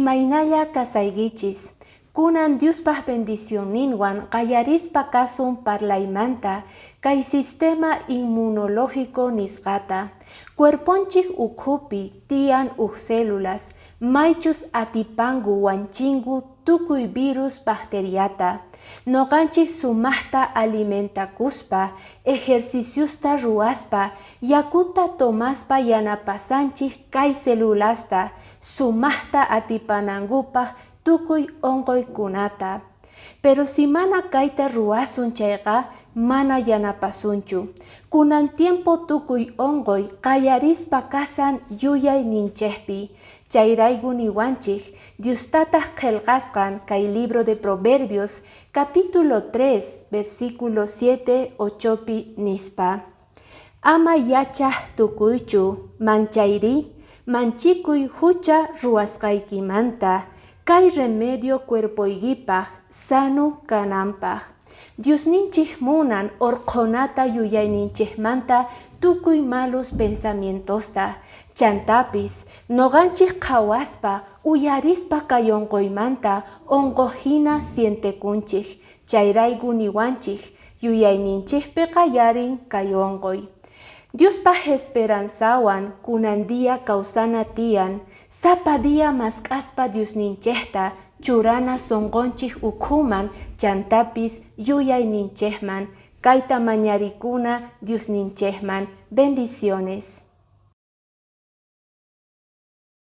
Imaynalla kasaykichis. Kunan Diospaj bendicionninwan qallarispa kasun parlaymanta kay sistema inmunológico nisqata. Cuerponchik ukhupi tiyan uj células, maychus atipanku wanchingu tukuy virus bacteriata. Noqanchik sumaqta alimentakuspa, ejerciciosta ruwaspa, yakuta tomaspa yanapasanchik kay celulasta sumaqta atipanankupaq tukuy onqoykunata. Pero si mana kayta ruwasun chayqa mana yanapasunchu. Kunan tiempo tukuy onqoy qallarispa kasan yuyayninchikpi. Chayrayku niwanchik Diostataq qillqasqan kay libro de Proverbios capítulo 3 versículo 7 8pi nispa. Ama yachaq tukuychu manchayri manchikuy hucha ruwasqaykimanta kay remedio cuerpoykipaq sano kananpaq. Diosninchik munan orqhonata yuyayninchikmanta tukuy malos pensamientosta. Chantapis noqanchik qhawaspa uyarispa kay onqoymanta onqoq hina sientekunchik. Chayrayku niwanchik yuyayninchikpi qallarin kay onqoy. Diospaj esperanzawan kunan día kawsana tiyan, sapa día mask'aspa Diosninchikta churana sunqunchik ukhuman chantapis yuyayninchikman kayta mañarikuna Diosninchikman. Bendiciones.